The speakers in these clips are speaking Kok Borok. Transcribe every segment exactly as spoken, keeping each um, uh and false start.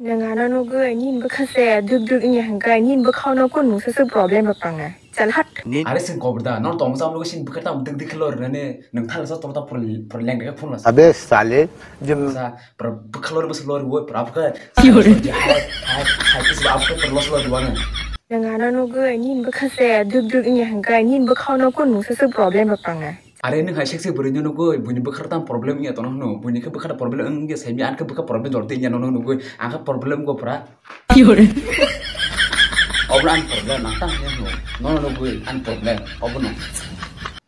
Nang ano nugwi nini bwkha se duk duk wngya hwnkhe nini bwkhao no kun mungsa se problem rok tangnai. Chal hat. Are sing kobor da, no tong sam logo sing bwkha tam dik dik lor rene, nang thal sa tong ta pur pur leng de phun la. Abe sale, jum. Sa pur bwkha lor bus lor wo pur abka. Ki hore? Hai hai hai kis abka pur los lor duwa na. Nang ano nugwi nini bwkha se duk duk wngya hwnkhe nini bwkhao no kun mungsa se problem rok tangnai. Are nwng hai sexy bwrwi no nugwi, buini bwkha tam problem wngya tono hwno, buini khe bwkha problem wngya saimi, ang khe bwkha problem jorti wngya nono nugwi, ang khe problem go pura. Ki hore? Obo ani problem, ang tang hwnwi hwno, nono nugwi ani problem, obo no.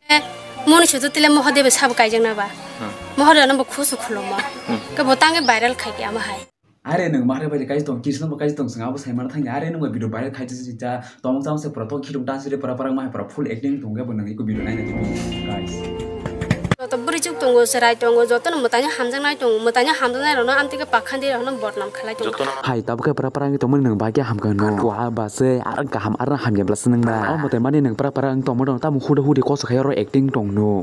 Eh, moni sudu tile Mohodebe sabo kaijak na ba? Hmm. Mohodebe no bo khusu khulumma. Hmm. Ke bo tangwi viral khai khe ama hai. Are nwng mahre bai kaisa tong, Krishna bo kaisa tong, swngo abo sai mana thangya. Are nwng bai video viral khai tisi ja, tong chang se pura to khilung ta sire pura pura ma hai pura full acting tong ge bo nwng iko video naina tini, guys. Joto bwrwi chuk tongo, chwrai tongo, joto no mwtaino hamjaknai tongo, mwtaino hamjaknai rokno amtwi khe pakhandi rokno bodnam khlai tongo. Hai tabuk khe pura pura wngwi tongmani nwng bai khe hamkha no. Wa ba se ar kaham ar hamya bla se nwng ba. O mwtai mani nwng pura pura wng tongma dong, tamo huda hudi koso khai oro acting tong no.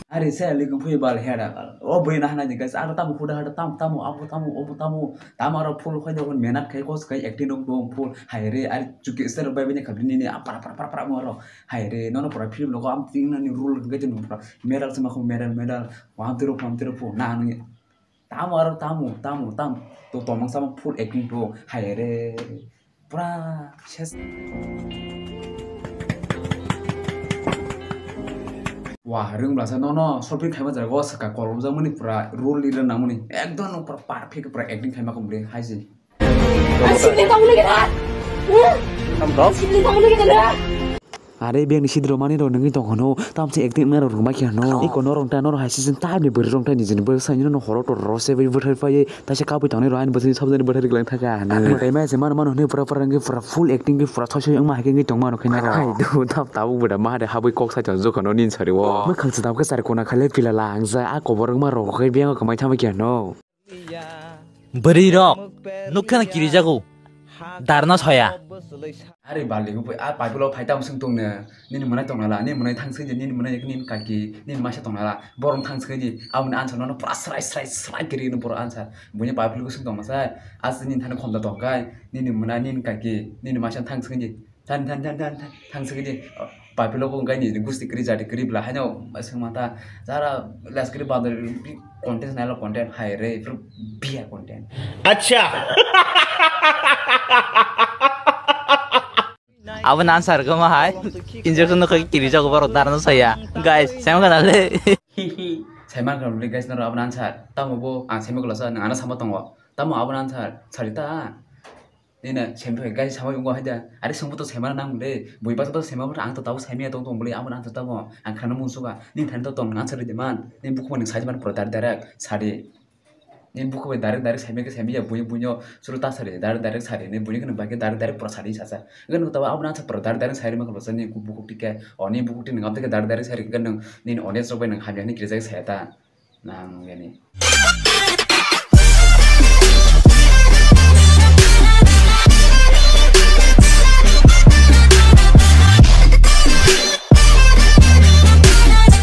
Ari se likung phui bal hera bal. O bui na hana jeng guys, aro tamo huda hada tam tamo abo tamo obo tamo tamo aro full khai dogon menat khai kos khai acting rok dong full hai re ari chuki ser bai bini kabini ni apara para para para mo aro hai re nono pura film logo am ting nani rule ngai jeng pura medal sema khu medal medal wam tiro wam tiro phu na nani. Tamo aro tamo, tamo, tamo. To tomang sama full acting to. Hai re. Pura ses. Wah, rwng blasa no no shopping khaima jaga o swkang kolom jak mani pura role leader nang mani. Ekdom no pura perfect pura acting khaima kong bwle hai se. Ang sibling tong lagi dah. Sibling tong lagi dah. Are beng ni sidro mani rok nungwi tong hano, tamse acting nai rok rwngma khe hano. Iko norok ta norok hai season time ni bwrwi rok ta nijini bwsai no horo tor ro se bai bwthai pai taisa kabui tongnai rok ani bwsai sabjani bwthai rwgwlang thaka hano. Mwtai maya se mano mano hwnwi pura pura wngwi pura full acting khe pura thoi soi wngma hai khe wngwi tongma rok khe norok. Hai do tap tabuk bwda ma de habwi kok sai tong jokha no nini sari o. Mwkhang se tabuk khe chari kona khaile pila la ang ja a kobor wngma rok khe beng o kwmai thangma khe hano. Bwrwi rok nukha na kirijago, darna soya. Ari bali bo a paipilo phai tam sung tong ne, nini mwnai tong nala, nini mwnai thang sung nini mwnai nini kaki, nini masa tong nala, borong thang sung ni, aboni answer no pura srai srai srai kiri no borok answer. Buini paipilo sung tong nasa, as nini thani khonda tong kai, nini mwnai nini kaki, nini masa thang sung ni. Than than than than than than sigi di. Paipilo ko gai ni gusti kri jati kri bla haino sing mata jara las kri badal content nailo content hai re biya content. Acha. Abo nan sar ko ma hai. Injection no kai kiri jago baro darno saya. Guys, saya mana le? Saya mana le guys naro abo nan sar. Tamo bo ang saya mana sa nang ana sama tongo. Tamo abo nan sar. Sarita. Nina sempai gai samai ungo haida. Are sumbu to semana nang le. Bui basa to semana ang to tau semia tong tong bole amo nang to tamo. Ang khana mun suka. Ning thani to tong nang sari de man. Ning buku ning sai man pro dar darak sari. Ning buku bai darak darak semia ke semia bui bui nyo suru ta sari darak darak sari. Ning bui ke bai ke darak darak pro sari sasa. Ngan to amo nang pro darak darak sari ma ko sani buku tike. O ning buku tin ngam tike darak darak sari ke nang ning ones rok bai nang hamya ni kirjak saya ta. Nang yani.